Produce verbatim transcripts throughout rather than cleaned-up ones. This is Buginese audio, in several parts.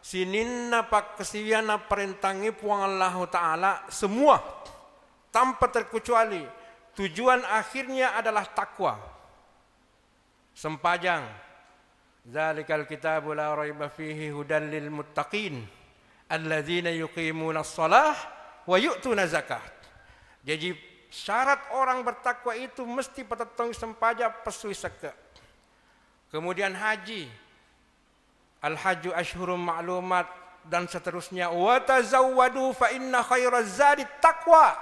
Sininna pakkasiwiang napparentangngi Puang Allahu Ta'ala, semua tanpa terkecuali, tujuan akhirnya adalah takwa. Sempajang. Dzalikal kitabu la raiba fihi hudal lil muttaqin, alladzina yuqimunas shalah wa yu'tuna zakah. Jadi, syarat orang bertakwa itu mesti patettong sempajang, pessui sekke. Kemudian haji. Al-hajju asyhurum ma'lumat, dan seterusnya. Wa tazawwadu fa inna khairaz zadi taqwa.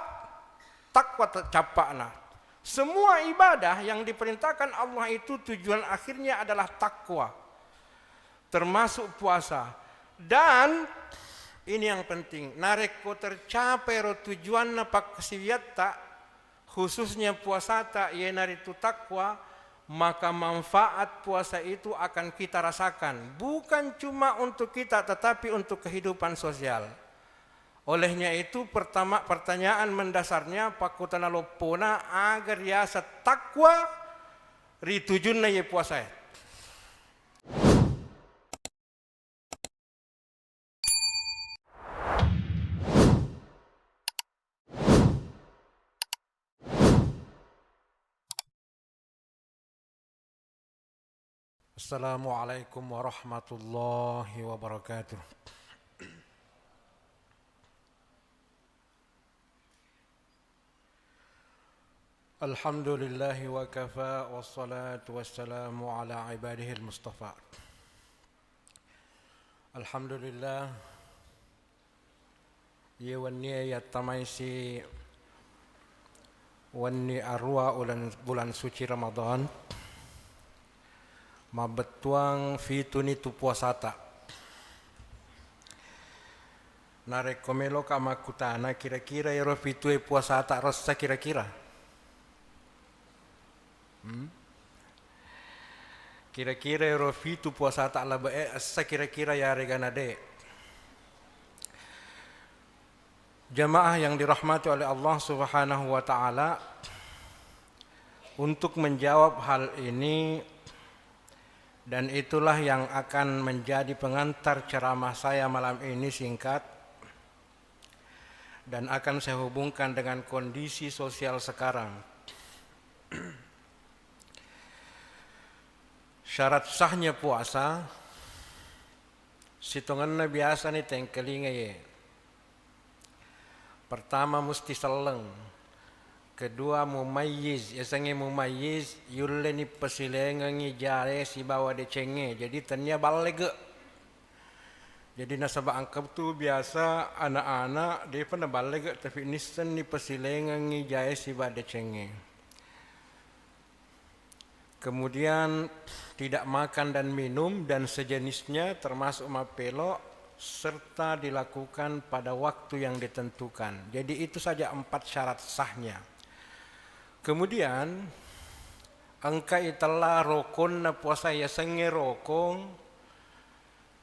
Takwa te-, cappa'na. Semua ibadah yang diperintahkan Allah itu tujuan akhirnya adalah takwa. Termasuk puasa. Dan ini yang penting, narekko tercapai ro tujuanna pakkasiwiatta, khususnya puasata, iyanaritu takwa, maka manfaat puasa itu akan kita rasakan, bukan cuma untuk kita, tetapi untuk kehidupan sosial. Olehnya itu, pertama, pertanyaan mendasarnya, pakkutana loppona, aga riaseng takwa ri tujunna iye puasae? Assalamualaikum warahmatullahi wabarakatuh. Alhamdulillahi wa kafa, wassalatu wassalamu ala ibadihil mustafa. Alhamdulillah, iye wennie yattamaisi wenni arua ulan, bulan suci Ramadan, mabbettuang fituni tu puasata. Narekko meloka makkutana, kira-kira ero fitue puasata rossa kira-kira? Hmm? Kira-kira ero fitu puasata labe'e essa kira-kira yarega nade. Jamaah yang dirahmati oleh Allah Subhanahu wa Ta'ala, untuk menjawab hal ini, dan itulah yang akan menjadi pengantar ceramah saya malam ini, singkat, dan akan saya hubungkan dengan kondisi sosial sekarang. Syarat sahnya puasa, sitongenna biasani tengkelinga ye. Pertama, musti selleng. Kedua, mumayyiz. Yasengnge mumayyiz, yulleni pasilengengngi jae sibawa decengnge. Jadi, tennia ballege. Jadi, nasaba engka tu biasa anak-anak, depa naballege, tapi nissenni pasilengengngi jae sibawa decengnge. Kemudian tidak makan dan minum dan sejenisnya, termasuk mappelo, serta dilakukan pada waktu yang ditentukan. Jadi itu saja empat syarat sahnya. Kemudian engka itella rokonna puasa, yasengnge rokong,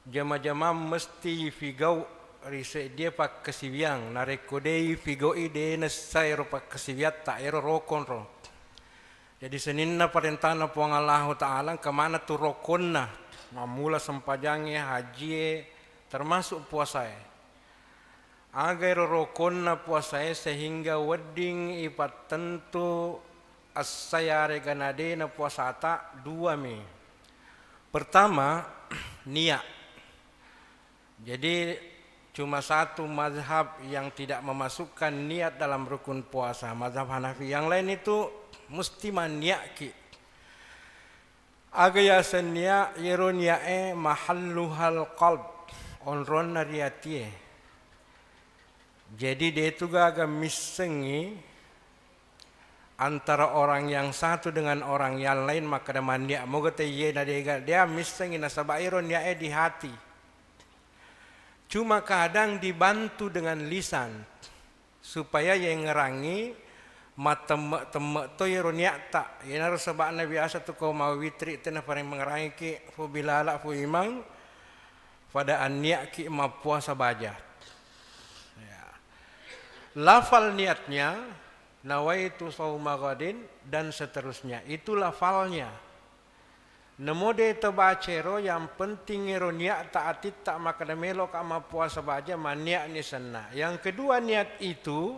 jama-jamang mesti ifigau ri seddie pakkasiwiang. Narekko de ifigau'i, de nessa ero pakkasiwiatta, ero rokonro. Jadi, sininna parentana Puang Allahu Ta'ala, engka maneng tu rokonna, mammula sempajangnge, hajie, termasuk puasae. Aga ero rokonna puasae sehingga wedding ipattentu essa yarega nadena puasata? Duami. Pertama, niat. Jadi, cuma satu mazhab yang tidak memasukkan niat dalam rukun puasa, mazhab Hanafi. Yang lain itu mesti maniatki. Aga yaseng niat? Yero niae mahalluhal qalb, onronna ri atie. Jadi, detu gaga missengngi antara orang yang satu dengan orang yang lain makkeda manniat moga te iye na dega, dea missengngi, nasaba ero niae di hati. Cuma kadang dibantu dengan lisan supaya yengngerangngi mattemme-temme to iyaro niatta. Iyanaro seba'na biasa tu ko mawwitri te naparengngerangiki, fu Bilala, fu Imang, pada anniakki mappuasa baja. Ya. Lafal niatnya, nawaitu sauma ghadin, dan seterusnya. Itu lafalnya. Namo de to bacero, yang penting ero niatta atitta makkeda meloka mappuasa baja, maniakni senna. Yang kedua, niat itu,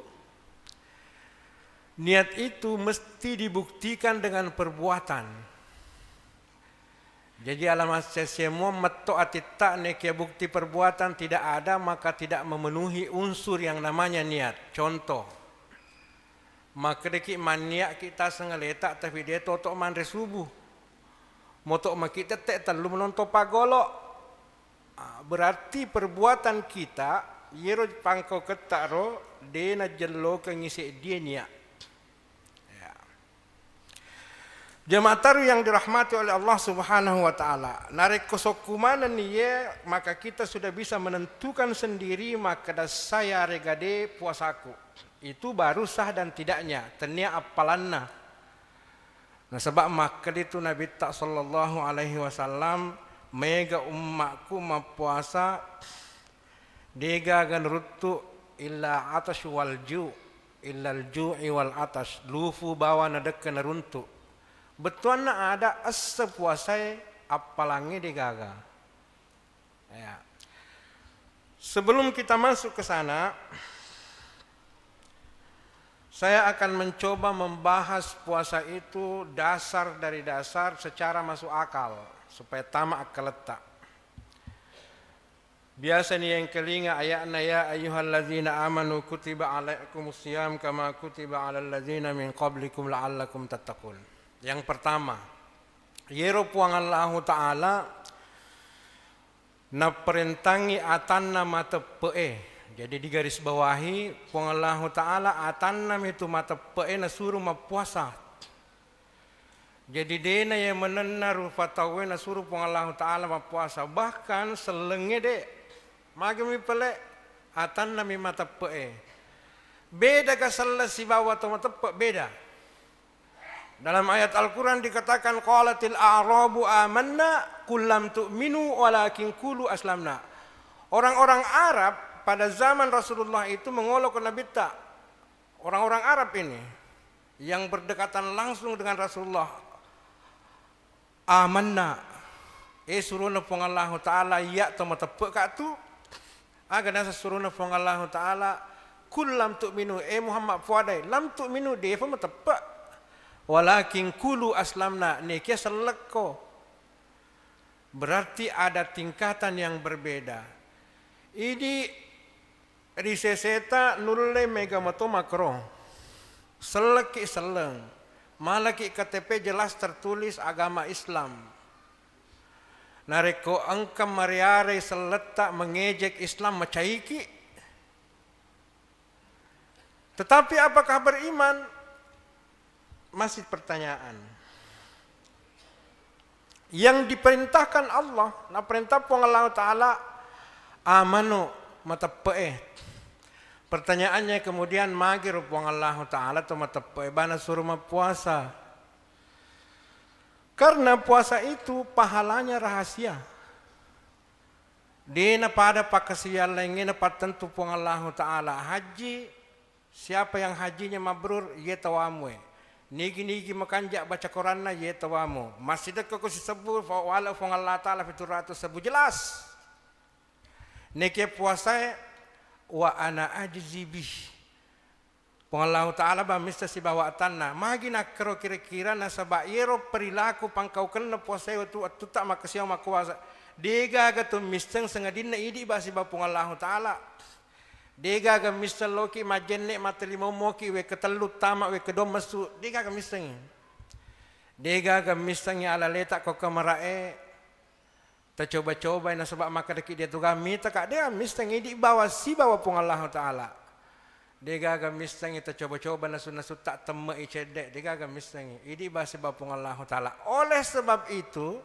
niat itu mesti dibuktikan dengan perbuatan. Jadi, alamat semua metto atitta, nekia bukti perbuatan tidak ada, maka tidak memenuhi unsur yang namanya niat. Contoh, makkedaki manniakki taseng aleta, tapi de toto manre subuh. Moto maki tette tellu menonto pagolo. Ah, berarti perbuatan kita, yero pangkauketta ro, de najellokengngi seddie niat. Ya. Jemaah tarawih yang dirahmati oleh Allah Subhanahu wa Ta'ala, narekko sokku manenni ye, maka kita sudah bisa menentukan sendiri makkeda saya regade puasaku. Itu baru sah dan tidaknya, tennia appalanna. Nasaba makkeda tu Nabitta sallallahu alaihi wasallam, mega ummakku mappuasa, degaga naruntu illa atasy wal ju, illal ju'i wal atash, lufu bawa nadekke naruntu. Bettuanna ada esse puasae, appalangnge degaga. Ya. Sebelum kita masuk ke sana, saya akan mencoba membahas puasa itu dasar dari dasar secara masuk akal, supaya tama akkaletta. Biasa ni yang kelinga ayatna, "Ya ayyuhalladzina amanu kutiba alaikumus siyam kama kutiba alal ladzina min qablikum la'allakum tattaqun." Yang pertama, yero Puang Allahu Ta'ala napparentangngi atanna mateppe'e. Jadi digarisbawahi, Puang Allahu Ta'ala atanna mitu mateppe'e nasuru mappuasa. Jadi dena ye menenna rupa tauwe nasuru Puang Allahu Ta'ala mappuasa. Bahkan sellengnge de. Magami pale atanna mi mateppe'e. Bedaka selleng sibawa to mateppe'? Beda. Dalam ayat Al-Quran dikatakan, "Qalatil a'rabu amanna, qul lam tu'minu walakin qulu aslamna." Orang-orang Arab pada zaman Rasulullah itu mengolok ke Nabitta. Orang-orang Arab ini yang berdekatan langsung dengan Rasulullah, "Amanna." Eh, surona Puang Allahu Ta'ala, iya to mateppe' ka tu. Aga naseng surona Puang Allahu Ta'ala, "Qul lam tu'minu," eh Muhammad, puadai, "lam tu'minu," defa mateppe'. "Walakin qulu aslamna," nekia sellekko. Berarti ada tingkatan yang berbeda. Idi ri seseta nulle mega mato makro. Sellekki selleng. Malaki K T P jelas tertulis agama Islam. Narekko engka mariarai selletta mengejek Islam, macaiki. Tetapi apakah beriman? Masih pertanyaan. Yang diperintahkan Allah, naperintah Puang Allahu Ta'ala, amano, mateppe'e. Pertanyaannya kemudian, magiro Puang Allahu Ta'ala to mateppe'e, bana suruh mappuasa. Karena puasa itu pahalanya rahasia. Dena pada pakkasiwiang laingnge napattentu Puang Allahu Ta'ala. Haji, siapa yang hajinya mabrur, ye tawamue. Nigi-nigi makanja baca Quranna, ye tawamu. Massidekko ko sisebbu, fa-, wala Puang Allah Ta'ala fitu ratus sebbu, jelas. Nekia puasae, wa ana ajzi bih. Puang Allahu Ta'ala ba misseng sibawa atanna. Magi nakkero kira-kira, nasaba yero perilaku pangkaukenna puasae wettu, wettutta makkasiwiang makkuasa. Degaga to misseng sangadinna idi ba sibawa Puang Allahu Ta'ala. Degaga misseng loki majjenne, matelli mommoki, wekka tellu tama, wekka dua messu. Degaga missengi. Degaga missengi alaleta ko kamara'e. Tacoba-cobai nasaba makkedaki de tuga mitaka, de misseng idi bawa sibawa Puang Allahu Ta'ala. Degaga missengi tacoba-coba nasu-nasutta temme'i cedde, degaga missengi idi ba sibawa Puang Allahu Ta'ala. Oleh sebab itu,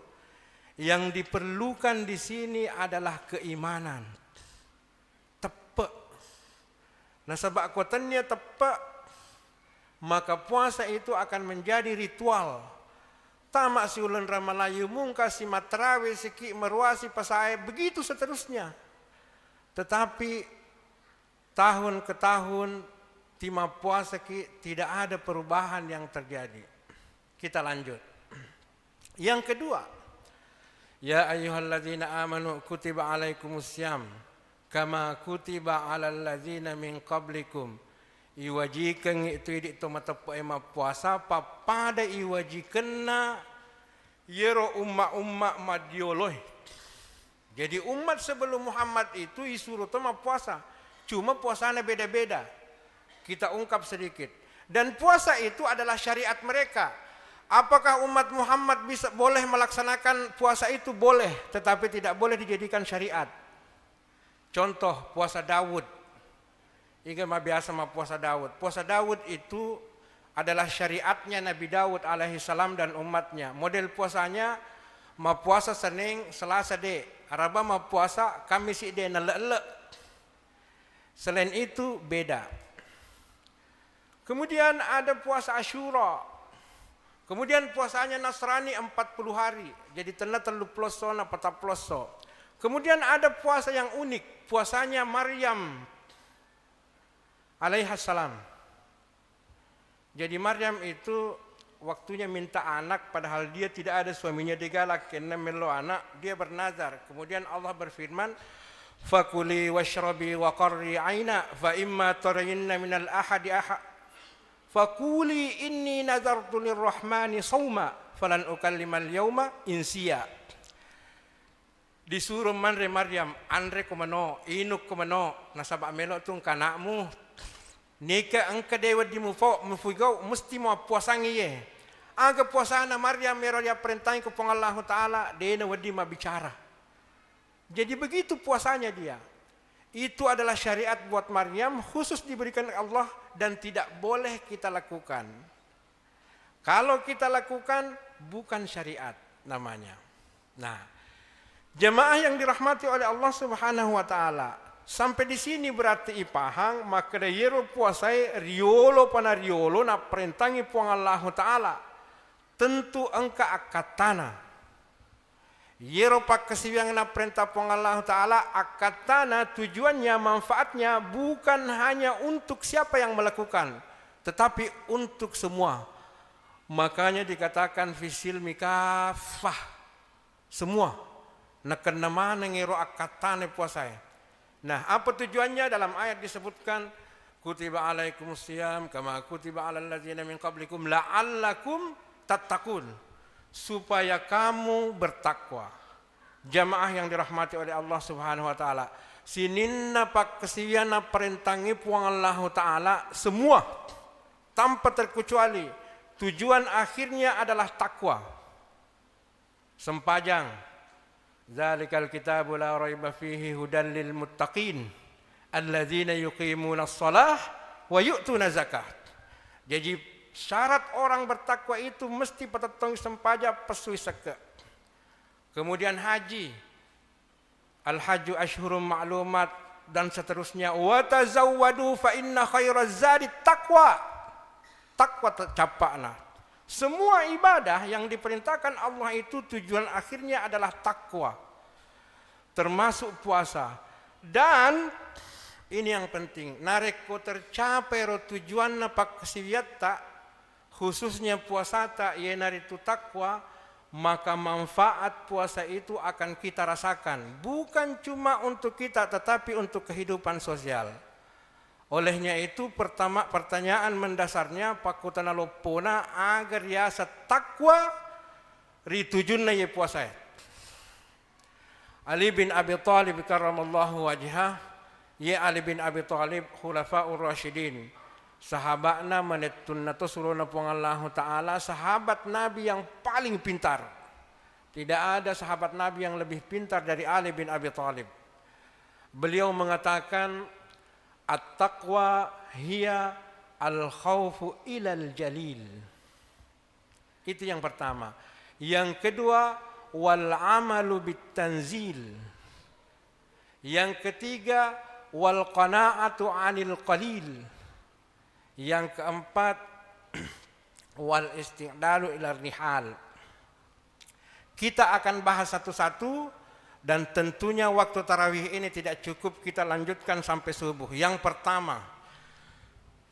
yang diperlukan di sini adalah keimanan. Teppe'. Nasaba ko tennia teppe', maka puasa itu akan menjadi ritual. Tama siuleng Ramalang, mungka si mattarawe siki, maruasi pasae, begitu seterusnya. Tetapi tahun ke tahun timappuasaki, tidak ada perubahan yang terjadi. Kita lanjut. Yang kedua, Ya ayyuhalladzina amanu kutiba alaikumus siyam kama kutiba alal ladzina min qablikum. Iwajikengngi tu idi to mateppe'e mappuasa pappada iwajikenna yero umma-umma maddioloe. Jadi umat sebelum Muhammad itu isuro to mappuasa. Cuma puasana beda-beda. Kita ungkap sedikit. Dan puasa itu adalah syariat mereka. Apakah umat Muhammad bisa boleh melaksanakan puasa itu? Boleh, tetapi tidak boleh dijadikan syariat. Contoh, puasa Daud. Iga mabiasa mappuasa Daud. Puasa Daud itu adalah syariatnya Nabi Daud alaihi salam dan umatnya. Model puasanya mappuasa Senin, Selasa de. Araba mappuasa Kamis de, nelle-elle. Selain itu beda. Kemudian ada puasa Asyura. Kemudian puasanya Nasrani empat puluh hari. Jadi tenna tellu plosso na patang plosso. Kemudian ada puasa yang unik, puasanya Maryam alaihissalam. Jadi Maryam itu waktunya minta anak padahal dia tidak ada suaminya, dia galak karena melo anak, dia bernazar. Kemudian Allah berfirman, "Fakuli washrabi wa qarri aina fa imma tarayinna minal ahadi aha fakuli inni nazartu lirrahmani sauma falan ukallimal yauma insiya." Disuro manre Maryam, anre ko mano, inuk ko mano, nasaba melo tu engka anakmu. Nika engka de wedding mufo-, mufigau, musti muappuasangi ye. Aga puasana Maryam ero diapparentangi ko Puang Allahu Ta'ala, de na wedding mabbicara. Jadi begitu puasanya dia. Itu adalah syariat buat Maryam, khusus diberikan Allah dan tidak boleh kita lakukan. Kalau kita lakukan, bukan syariat namanya. Nah, jemaah yang dirahmati oleh Allah Subhanahu wa Ta'ala, sampai di sini berarti ipahang makkeda yero puasae riolo pana riolo napparentangi Puang Allahu Ta'ala, tentu engka akkattana. Yero pakkasiwiang napparenta Puang Allahu Ta'ala, akkattana, tujuannya, manfaatnya bukan hanya untuk siapa yang melakukan, tetapi untuk semua. Makanya dikatakan fisilmi kafah, semua. Nakenna maneng ero akkattana puasae. Nah, apa tujuannya? Dalam ayat disebutkan, "Kutiba alaikumus siyam kama kutiba alal ladzina min qablikum la'allakum tattaqun," supaya kamu bertakwa. Jamaah yang dirahmati oleh Allah Subhanahu wa Ta'ala, sininna pakkasiwiang napparentangi Puang Allahu Ta'ala semua tanpa terkecuali, tujuan akhirnya adalah takwa. Sempajang. "Dzalikal kitabu la raiba fihi hudal lil muttaqin, alladzina yuqimunas shalah wa yu'tuna zakah." Jadi, syarat orang bertakwa itu mesti patettong sempajang, pessui sekke. Kemudian haji, "Al-hajju asyhurum ma'lumat," dan seterusnya, "Wa tazawwadu fa inna khairaz zadi taqwa." Takwa te-, cappa'na. Semua ibadah yang diperintahkan Allah itu tujuan akhirnya adalah takwa. Termasuk puasa. Dan ini yang penting, narekko tercapai ro tujuanna pakkasiwiatta, khususnya puasata, iyanaritu takwa, maka manfaat puasa itu akan kita rasakan, bukan cuma untuk kita, tetapi untuk kehidupan sosial. Olehnya itu, pertama, pertanyaan mendasarnya, pakkutana loppona, aga riaseng takwa ri tujunna iye puasae? Ali bin Abi Thalib karramallahu wajhah, ye Ali bin Abi Thalib, Khulafaur Rasyidin, sahaba'na manettunna to surona Puang Allahu Ta'ala, sahabat Nabi yang paling pintar. Tidak ada sahabat Nabi yang lebih pintar dari Ali bin Abi Thalib. Beliau mengatakan, "At-taqwa hiya al-khaufu ilal jalil." Itu yang pertama. Yang kedua, "Wal amalu bit tanzil." Yang ketiga, "Wal qana'atu anil qalil." Yang keempat, "Wal isti'dalu ila rihal." Kita akan bahas satu-satu dan tentunya waktu tarawih ini tidak cukup kita lanjutkan sampai subuh. Yang pertama,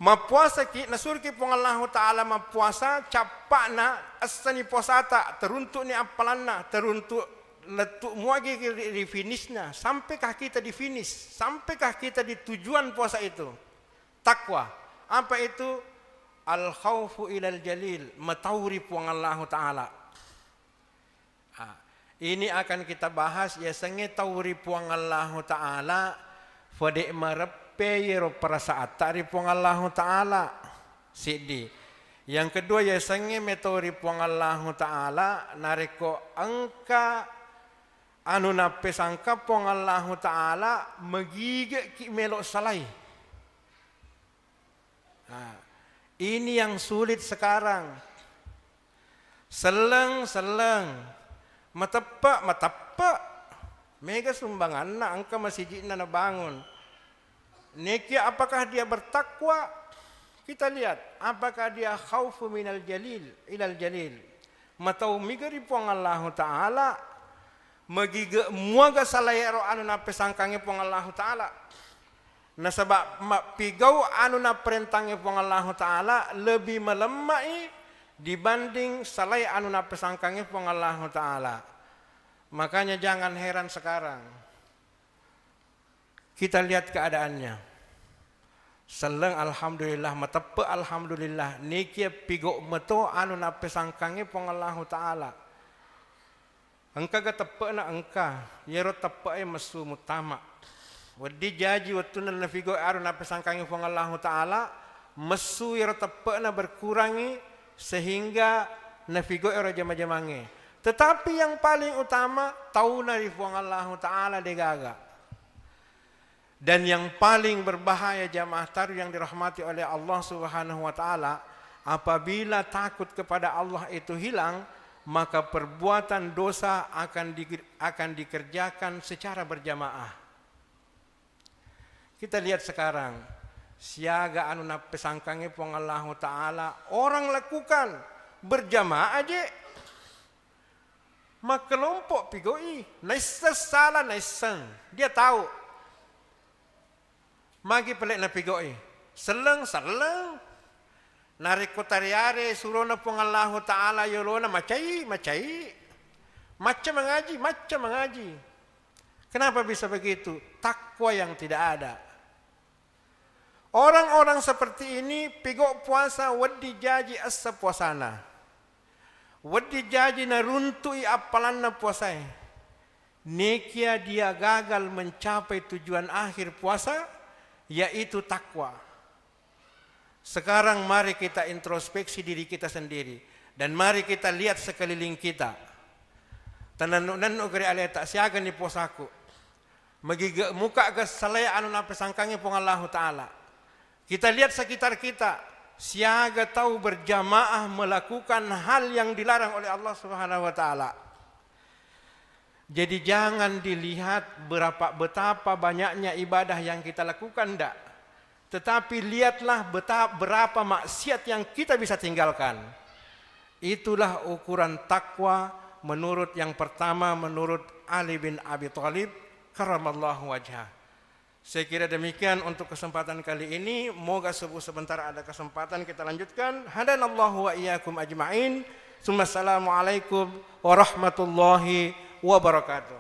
mappuasaki, nasuroki Puang Allahu Ta'ala mappuasa, cappa'na, essani puasata, teruntukni appalanna, teruntuk lettu muagi ri, ri finishnya, sampaikah kita di finish, sampaikah kita di tujuan puasa itu? Takwa. Apa itu? Al khaufu ilal jalil, matau ri Puang Allahu Ta'ala. Ah, ini akan kita bahas, yasengnge tau ri Puang Allahu Ta'ala, fede mareppe yero perasaatta ri Puang Allahu Ta'ala. Siddi. Yang kedua, yasengnge metau ri Puang Allahu Ta'ala, narekko engka anu nappesangka Puang Allahu Ta'ala, magigeki melo salai. Nah, ini yang sulit sekarang. Selleng, selleng. Mateppe, mateppe. Mega sumbanganna, engka masiji'na nabangun. Nekia apakah dia bertakwa? Kita lihat, apakah dia khaufu minal jalil, ilal jalil. Matau miga ri Puang Allahu Ta'ala, magige muaga salaero anu nappesangkangnge Puang Allahu Ta'ala. Nasaba mappigau anu napparentangnge Puang Allahu Ta'ala lebih malemma'i dibanding salai anu nappesangkangnge Puang Allahu Ta'ala. Makanya jangan heran sekarang. Kita lihat keadaannya. Selleng alhamdulillah, mateppe alhamdulillah. Nekia pigau meto anu nappesangkangnge Puang Allahu Ta'ala. Engkaga teppe'na? Engka. Yero teppe'e messu muttama. Wedding jaji wettunna nafigau'i anu nappesangkangngi Puang Allahu Ta'ala, messu yero teppe'na berkurangi sehingga nafigau'i ero jama-jamangnge. Tetapi yang paling utama, tauna ri Puang Allahu Ta'ala degaga. Dan yang paling berbahaya, jamaah tarwih yang dirahmati oleh Allah Subhanahu wa Ta'ala, apabila takut kepada Allah itu hilang, maka perbuatan dosa akan di-, akan dikerjakan secara berjamaah. Kita lihat sekarang, siaga anu nappesangkangngi Puang Allahu Ta'ala, orang lakukan berjamaah je. Makkelompok pigau'i, naisseng sala, naisseng. Dia tahu. Magi pale napigau'i? Selleng, selleng. Narekko tariare surona Puang Allahu Ta'ala yolona, macai, macai. Macca mangaji, macca mangaji. Kenapa bisa begitu? Takwa yang tidak ada. Orang-orang seperti ini pigau puasa, wedding jaji essa puasana. Wedding jaji naruntu'i appalanna puasae. Nekia dia gagal mencapai tujuan akhir puasa, yaitu takwa. Sekarang mari kita introspeksi diri kita sendiri dan mari kita lihat sekeliling kita. Tanennu-nennu gere aleta, siagani puasaku? Magige muka ga salai anu napesangkangi Puang Allahu Ta'ala? Kita lihat sekitar kita, siaga tau berjamaah melakukan hal yang dilarang oleh Allah Subhanahu wa Ta'ala. Jadi, jangan dilihat berapa, betapa banyaknya ibadah yang kita lakukan, ndak. Tetapi lihatlah beta-, berapa maksiat yang kita bisa tinggalkan. Itulah ukuran takwa menurut, yang pertama, menurut Ali bin Abi Thalib karramallahu wajhah. Saya kira demikian untuk kesempatan kali ini. Moga subuh sebentar ada kesempatan kita lanjutkan. Hadanallahu wa iyyakum ajma'in. Summa assalamualaikum warahmatullahi wabarakatuh.